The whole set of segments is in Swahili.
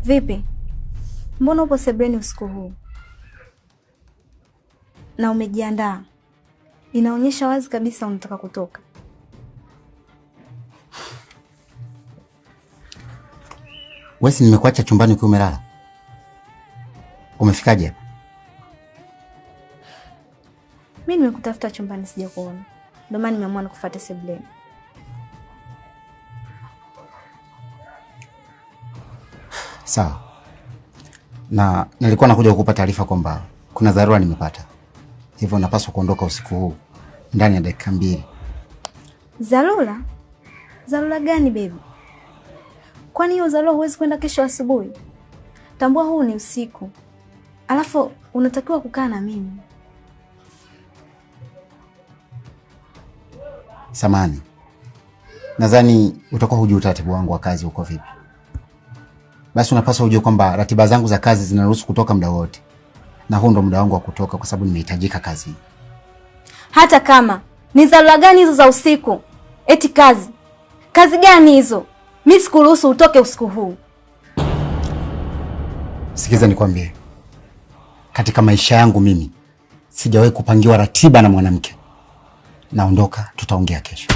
Vipi? Mbona upo sebreni usiku huu? Na umejiandaa? Inaonyesha wazi kabisa unataka kutoka. Wewe si nimekuacha chumbani ukiwa umelala? Umefikaje hapa? Mimi nimekutafuta chumbani sijakuona. Ndio maana nimeamua nikufuate sebleni. Sawa. Na nilikuwa nakuja kukupa taarifa kwamba kuna dharura nimepata. Hivyo napaswa kuondoka usiku huu ndani ya dakika 2. Dharura? Dharura gani baby? Kwani hiyo dharura huwezi kwenda kesho asubuhi? Tambua huu ni usiku. Alafu unatakiwa kukaa na mimi. Samani. Nadhani utakuwa hujui utaratibu wangu wa kazi uko vipi. Basi unapaswa ujue kwamba ratiba zangu za kazi zinaruhusu kutoka muda wote. Na huu ndo muda wangu wa kutoka kwa sababu nimehitajika kazini. Hata kama ni dharura gani hizo za usiku? Eti kazi. Kazi gani hizo? Mimi sikuruhusu utoke usiku huu. Sikiza nikwambie. Katika maisha yangu mimi sijawahi kupangiwa ratiba na mwanamke. Naondoka, tutaongea kesho.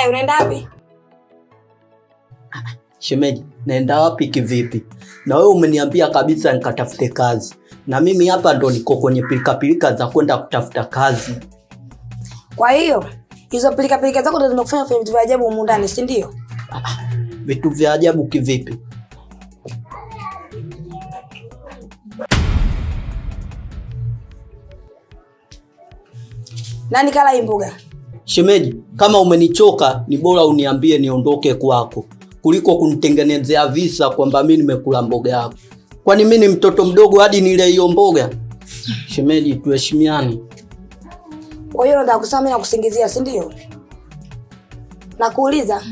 Unaenda wapi? Shemeji, naenda wapi kivipi? Na wewe umeniambia kabisa nikatafute kazi. Na mimi hapa ndo niko kwenye pilika pilika za kwenda kutafuta kazi. Kwa hiyo, hizo pilika pilika zako ndo zimekufanya ufanye vitu vya ajabu humu ndani, si ndio? Vitu vya ajabu kivipi? Nani kala hii mboga? Shemeji, kama umenichoka ni bora uniambie niondoke kwako kuliko kunitengenezea visa kwamba mimi nimekula mboga yako. Kwani mimi ni mtoto mdogo hadi nile hiyo mboga? Shemeji, tuheshimiane. Kwa hiyo unataka kusema mimi nakusingizia, si ndio? Nakuuliza.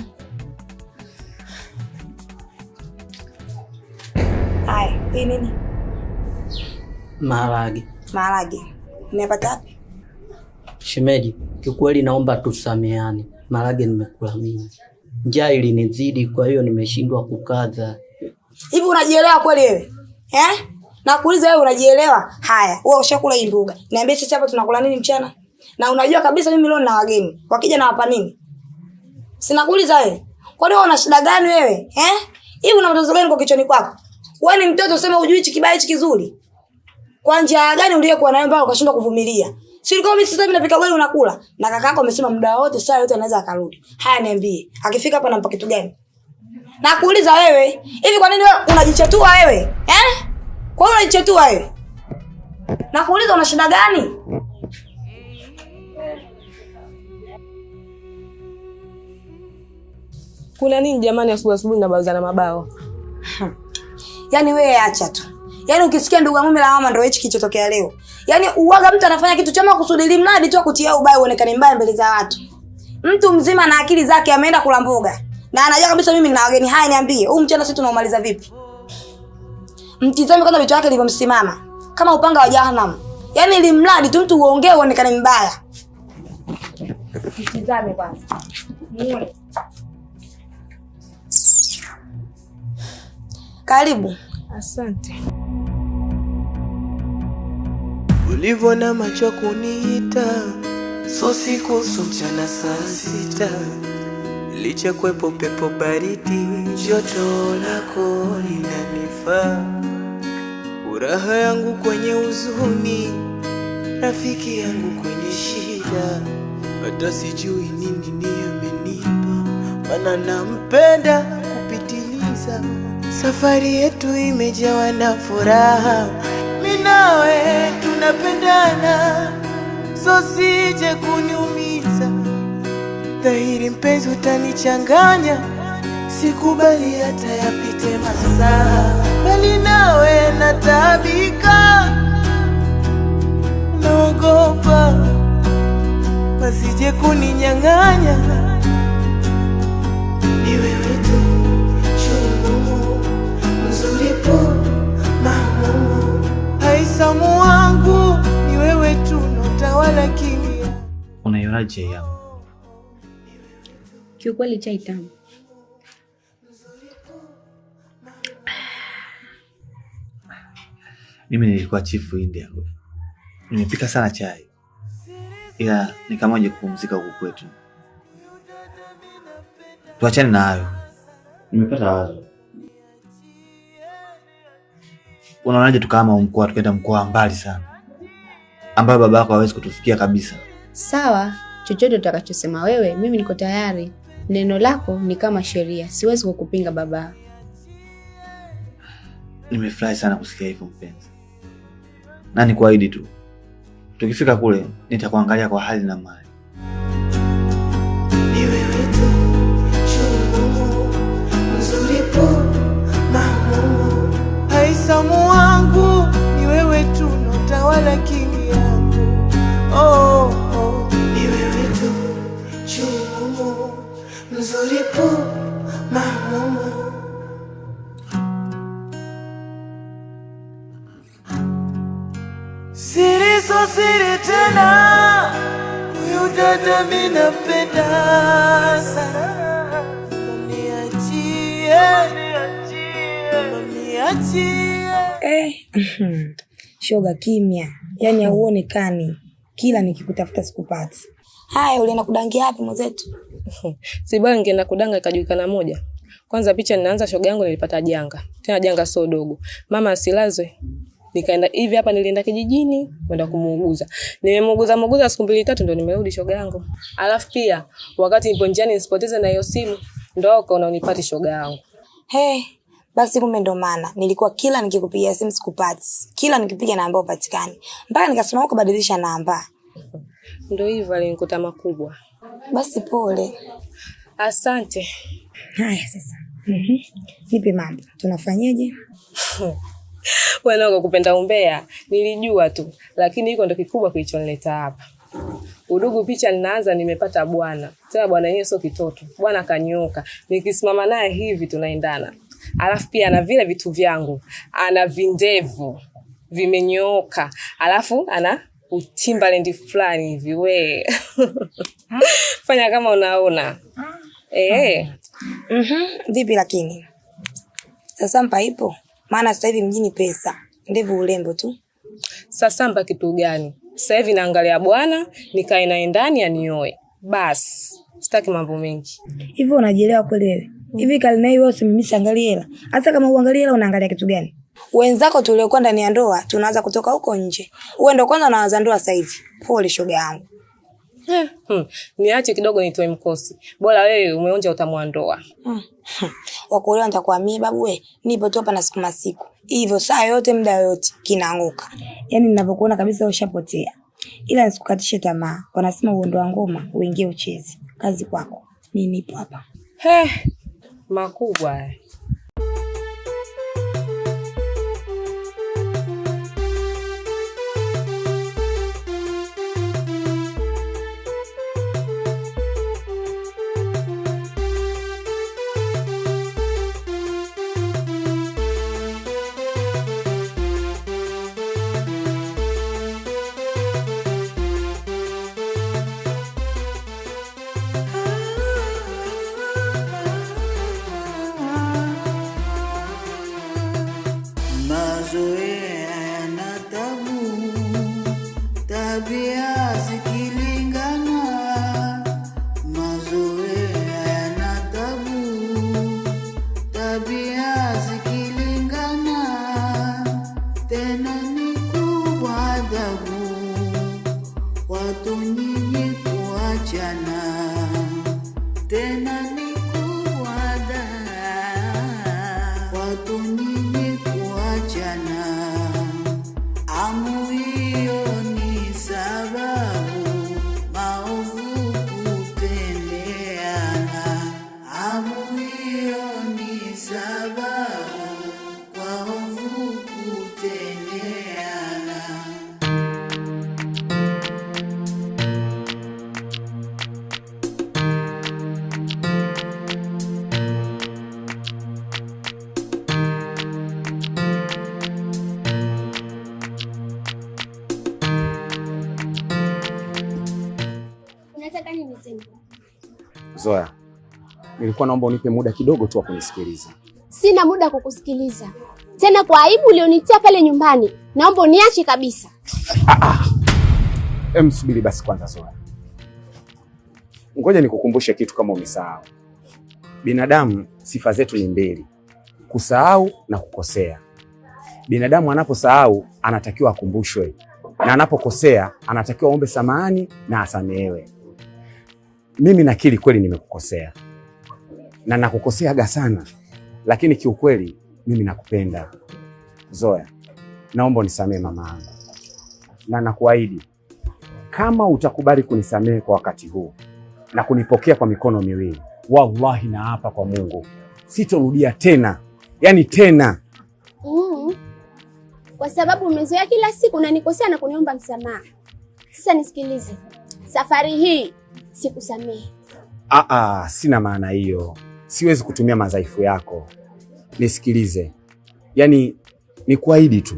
Haya, hii nini? Maharage. Maharage. Nimepata wapi? Shemeji, kikweli naomba tusameane. Maharage nimekula mimi. Njaa ilinizidi kwa hiyo nimeshindwa kukaza. Hivi unajielewa kweli wewe? Eh? Nakuuliza wewe unajielewa? Haya, wewe ushakula hii mboga. Niambie sisi hapa tunakula nini mchana? Na unajua kabisa mimi leo nina wageni. Wakija nawapa nini? Sinakuuliza wewe. Kwani wewe una shida gani wewe? Eh? Hivi una matatizo gani kwa kichwani kwako? Wewe ni mtoto useme hujui hichi kibaya hichi kizuri. Kwa njia gani uliyokuwa nayo mpaka ukashindwa kuvumilia? Si ulikuwa mimi sasa napika ugali unakula. Na kakako amesema muda wote saa yote anaweza akarudi. Haya niambie, akifika hapa nampa kitu gani? Nakuuliza wewe, hivi kwa nini wewe unajichetua wewe? Eh? Kwa nini unajichetua wewe? Nakuuliza una shida gani? Kuna nini jamani asubuhi asubuhi mnabauzana mabao? Yaani wewe acha tu. Yaani ukisikia ndugu yangu lawama ndio hichi kilichotokea leo. Yaani uwaga mtu anafanya kitu chama kusudi mradi tu akutia ubaya uonekane mbaya mbele za watu. Mtu mzima na akili zake ameenda kula mboga. Na anajua kabisa mimi nina wageni. Haya niambie, huu mchana sisi tunaumaliza vipi? Mtizame kwanza vitu yake lilivyomsimama kama upanga wa jahanamu. Yaani ili mradi tu mtu uongee uonekane mbaya. Mtizame kwanza. Muone. Karibu. Asante. Ulivyo na macho kuniita, so siku so mchana saa 6. Licha kwepo pepo baridi, joto lako linanifaa. Furaha yangu kwenye huzuni, rafiki yangu kwenye shida. Hata sijui nini ni amenipa, maana nampenda kupitiliza. Safari yetu imejawa na furaha, mimi nawe tunapendana, so sije kuniumiza. Dhahiri mpenzi utanichanganya, Sikubali hata yapite masaa, bali nawe natabika. Naogopa wasije kuninyang'anya. Ni wewe tu chungu mzuri po mamu, haisamu wangu ni wewe tu notawala kimya. Unaionaje chai yangu? Kiukweli chai tamu. Mimi nilikuwa chifu India kule. Nimepika sana chai. Ila ni kama uje kupumzika huku kwetu. Tuachane na hayo. Nimepata wazo. Unaonaje tukahama mkoa tukaenda mkoa mbali sana, ambayo baba yako hawezi kutufikia kabisa? Sawa, chochote utakachosema wewe, mimi niko tayari. Neno lako ni kama sheria, siwezi kukupinga baba. Nimefurahi sana kusikia hivyo mpenzi. Na nikuahidi tu, tukifika kule nitakuangalia kwa hali na mali. Ni wewe tu chungu mzuri po mamu, haisamu wangu ni wewe tu notawala akili yangu. Oh, oh. Ni wewe tu chungu mzuri po mamu. Siri so siri tena, huyu dada mimi nampenda sana. Niachie, niachie. Shoga kimya, yani hauonekani. Kila nikikutafuta sikupati. Haya, ulienda kudangia wapi mwenzetu? Si bwana ningeenda kudanga ikajulikana moja. Kwanza picha ninaanza shoga yangu nilipata janga. Tena janga sio dogo. Mama asilazwe. Nikaenda hivi hapa, nilienda kijijini kwenda kumuuguza. Nimemuuguza muuguza siku 2 3 ndo nimerudi shoga yangu. Alafu pia wakati nipo njiani nisipoteze na hiyo simu, ndo ukaona unipate shoga yangu. Hey, basi kumbe ndo maana nilikuwa kila nikikupigia simu sikupati. Kila nikipiga namba upatikani. Mpaka nikasema ukabadilisha namba. Ndio hivyo alinikuta makubwa. Basi pole. Asante. Haya sasa. Nipe mambo. Tunafanyaje? Wewe kwa kupenda umbea, nilijua tu, lakini hiko ndo kikubwa kilichonileta hapa. Udugu picha ninaanza nimepata bwana. Tena bwana yenyewe sio kitoto. Bwana kanyoka. Nikisimama naye hivi tunaendana. Alafu pia ana vile vitu vyangu. Ana vindevu vimenyooka. Alafu ana utimbaland fulani hivi we. Fanya kama unaona. Vipi lakini? Sasa mpa ipo? Maana sasa hivi mjini pesa, ndevu urembo tu. Sasa mpa kitu gani? Sasa hivi naangalia bwana, nikae naye ndani anioe. Bas, sitaki mambo mengi. Hivi unajielewa kweli wewe? Hivi karne hii wewe usimmisha angalia hela. Hata kama uangalie hela unaangalia kitu gani? Wenzako tuliokuwa ndani ya ndoa tunaanza kutoka huko nje. Wewe ndio kwanza unaanza ndoa sasa hivi. Pole shoga yangu. Niache kidogo nitoe mkosi. Bora wewe umeonja utamu wa ndoa. Wakuolewa nitakuamini babu we. Nipo tu hapa na siku masiku. Hivyo saa yote muda yote kinaanguka. Yaani ninavyokuona kabisa ushapotea. Ila nisikukatishe tamaa. Wanasema uondoa ngoma uingie ucheze. Kazi kwako. Mimi nipo hapa. Makubwa. Amu hiyo Zoya, nilikuwa naomba unipe muda kidogo tu wa kunisikiliza. Sina muda kukusikiliza. Tena kwa aibu ulionitia pale nyumbani, naomba uniache kabisa. Subiri basi kwanza Zoya. Ngoja nikukumbushe kitu kama umesahau. Binadamu sifa zetu ni mbili: kusahau na kukosea. Binadamu anaposahau anatakiwa akumbushwe, na anapokosea anatakiwa aombe samahani na asamehewe. Mimi nakiri kweli nimekukosea, na nakukoseaga sana, lakini kiukweli mimi nakupenda. Zoya, naomba unisamehe mama yangu, na nakuahidi kama utakubali kunisamehe kwa wakati huu na kunipokea kwa mikono miwili, wallahi naapa kwa Mungu sitorudia tena, yani tena. Kwa sababu umezoea kila siku unanikosea na kuniomba msamaha. Sasa nisikilize, safari hii sikusamehe. Sina maana hiyo. Siwezi kutumia madhaifu yako. Nisikilize, yani nikuahidi tu,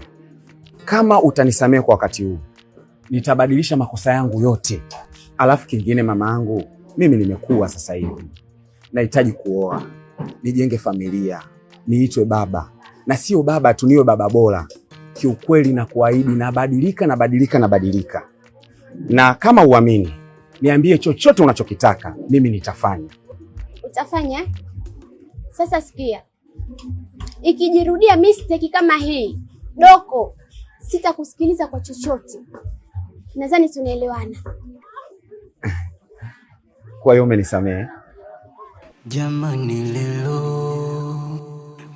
kama utanisamehe kwa wakati huu nitabadilisha makosa yangu yote. Alafu kingine mama yangu, mimi nimekuwa sasa hivi, nahitaji kuoa, nijenge familia, niitwe baba, na sio baba tu, niwe baba bora. Kiukweli na kuahidi nabadilika, nabadilika, nabadilika. Na kama uamini, niambie chochote unachokitaka, mimi nitafanya. Utafanya? Sasa sikia, ikijirudia mistake kama hii, doko, sitakusikiliza kwa chochote. Nadhani tunaelewana. Kwa hiyo umenisamehe? Jamani lelo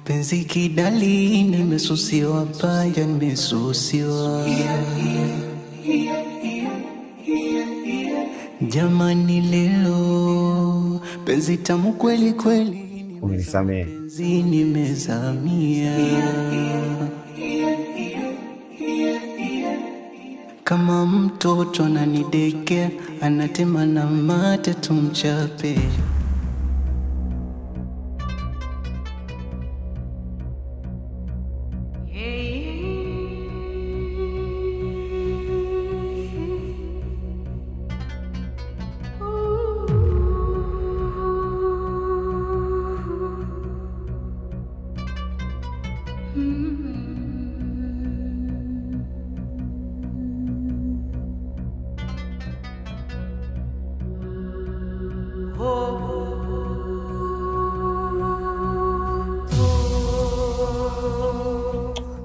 penzi kidali, nimesusiwa paya, nimesusiwa. Jamani lelo penzi tamu kweli kweli, umenisamehe. Penzi nimezamia kama mtoto ananidekea, anatema na mate tumchape.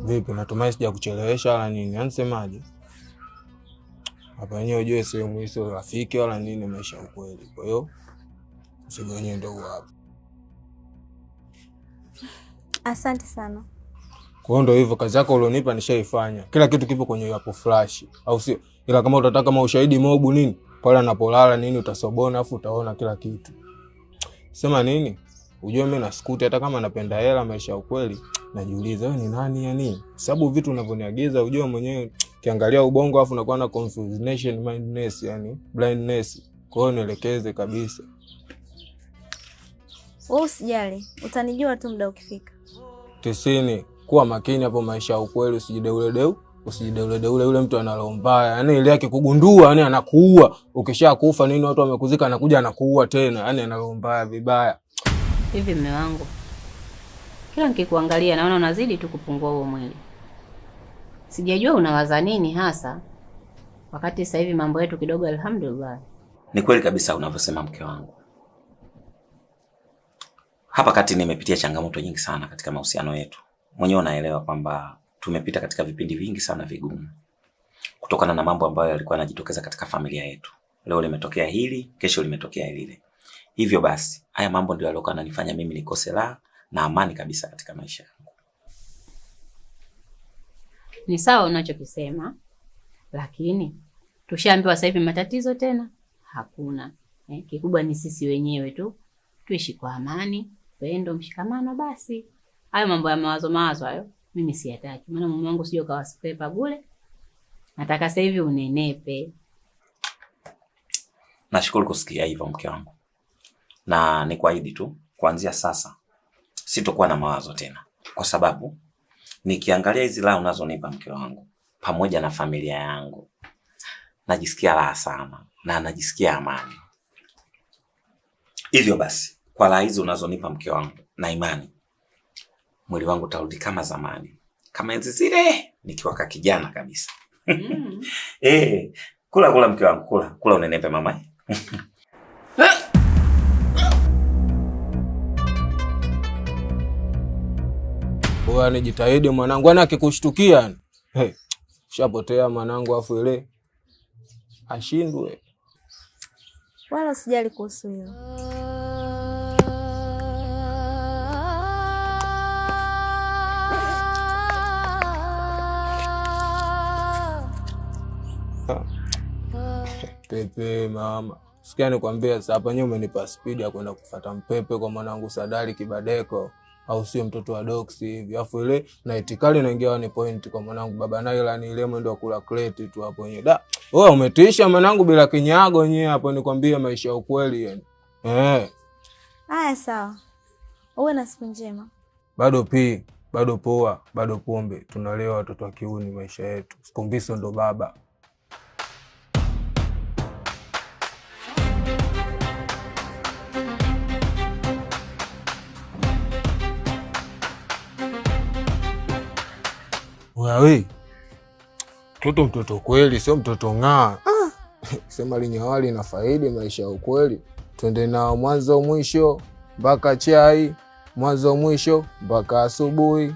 Vipi, natumai sija kuchelewesha wala nini? Ansemaje? Hapa yenyewe ujue sehemu hii sio rafiki wala nini, maisha ukweli. Kwa hiyo mzigo wenyewe ndio hapa. Asante sana. Kwa hiyo ndio hivyo, kazi yako ulionipa nishaifanya. Kila kitu kipo kwenye hapo flash, au sio? Ila kama utataka kama ushahidi mobu nini, pale anapolala nini utasobona afu utaona kila kitu. Sema nini? Ujue mimi nasikuti hata kama napenda hela, maisha ya ukweli. Najiuliza wewe ni nani yani? Sababu vitu unavyoniagiza ujue mwenyewe kiangalia ubongo afu unakuwa na confusion mindness, yani blindness. Kwa hiyo nielekeze kabisa. Wewe usijali, utanijua tu muda ukifika. 90, kuwa makini hapo maisha ya ukweli, usijideule deu, usijideule deule yule mtu ana roho mbaya. Yani ile yake kugundua, yani anakuua. Ukishakufa nini watu wamekuzika anakuja anakuua tena. Yani ana roho mbaya vibaya. Hivi mume wangu, kila nikikuangalia naona unazidi tu kupungua huo mwili. Sijajua unawaza nini hasa, wakati sasa hivi mambo yetu kidogo alhamdulillah. Ni kweli kabisa unavyosema mke wangu. Hapa kati nimepitia changamoto nyingi sana katika mahusiano yetu. Mwenyewe unaelewa kwamba tumepita katika vipindi vingi sana vigumu kutokana na mambo ambayo yalikuwa yanajitokeza katika familia yetu. Leo limetokea hili, kesho limetokea lile. Hivyo basi, haya mambo ndio yaliokuwa yananifanya mimi nikose raha na amani kabisa katika maisha yangu. Ni sawa unachokisema, lakini tushaambiwa sasa hivi matatizo tena hakuna. Kikubwa ni sisi wenyewe tu tuishi kwa amani, upendo, mshikamano basi. Hayo mambo ya mawazo mawazo hayo mimi siyataki. Maana mume wangu sio kawaspepa bure. Nataka sasa hivi unenepe. Nashukuru kusikia hivyo mke wangu. Na nikuahidi tu kuanzia sasa sitokuwa na mawazo tena. Kwa sababu nikiangalia hizi raha unazonipa mke wangu pamoja na familia yangu, najisikia raha sana na najisikia amani. Hivyo basi, kwa raha hizi unazonipa mke wangu na imani, mwili wangu utarudi kama zamani, kama enzi zile nikiwa kijana kabisa. Kula kula mke wangu, kula kula unenepe mama. Wewe nijitahidi mwanangu, ana akikushtukia hey, ushapotea mwanangu, afu ile ashindwe. Wala usijali kuhusu hilo. Pepe mama, sikia nikwambia sasa hapa nyewe umenipa speed ya kwenda kufuata mpepe kwa mwanangu Sadali Kibadeko, au sio mtoto wa Doxy hivi. Afu ile na itikali naingia 1 point kwa mwanangu baba Naila, ni ile mwendo wa kula kreti tu hapo yenyewe. Da, wewe umetisha mwanangu bila kinyago yenyewe hapo, nikwambie maisha ya ukweli yani. Haya sawa. Uwe na siku njema. Bado pi, bado poa, bado pombe. Tunalewa watoto wa kiuni maisha yetu. Sikumbiso ndo baba. Wewe mtoto kweli, sio mtoto ng'aa. Sema linyawali na faidi maisha ya ukweli. Twende nao mwanzo mwisho mpaka chai, mwanzo mwisho mpaka asubuhi.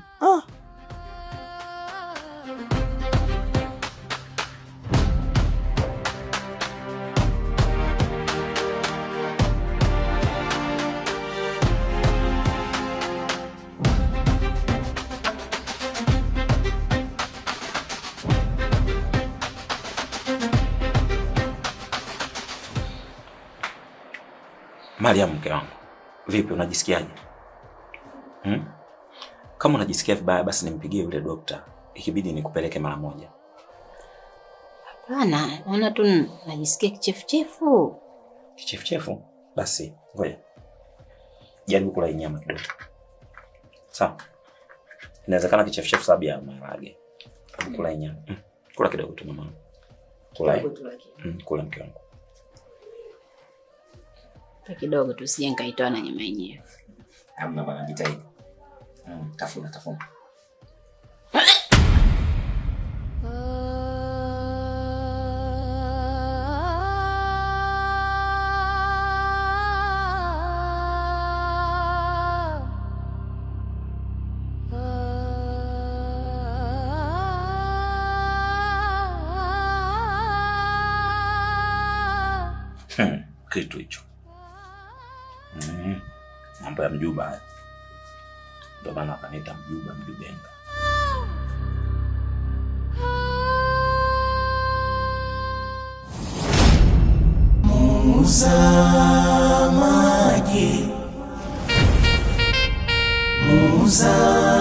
Mariam, mke wangu, vipi unajisikiaje? Kama unajisikia vibaya basi nimpigie yule dokta, ikibidi nikupeleke mara moja. Hapana, naona tu najisikia kichefuchefu. Kichefuchefu? Basi ngoja jaribu kula nyama kidogo. Sawa. Inawezekana kichefuchefu sababu ya maharage. Kula nyama. Kula kidogo tu mama. Kula. Kula mke wangu. Kidogo tu sije nikaitoa na nyama yenyewe. Hamna bana, jitahidi. Tafuna tafuna. Kitu hicho. Mambo ya mjuba haya. Ndio maana akaniita mjuba, mjubenga. Muuza maji, muuza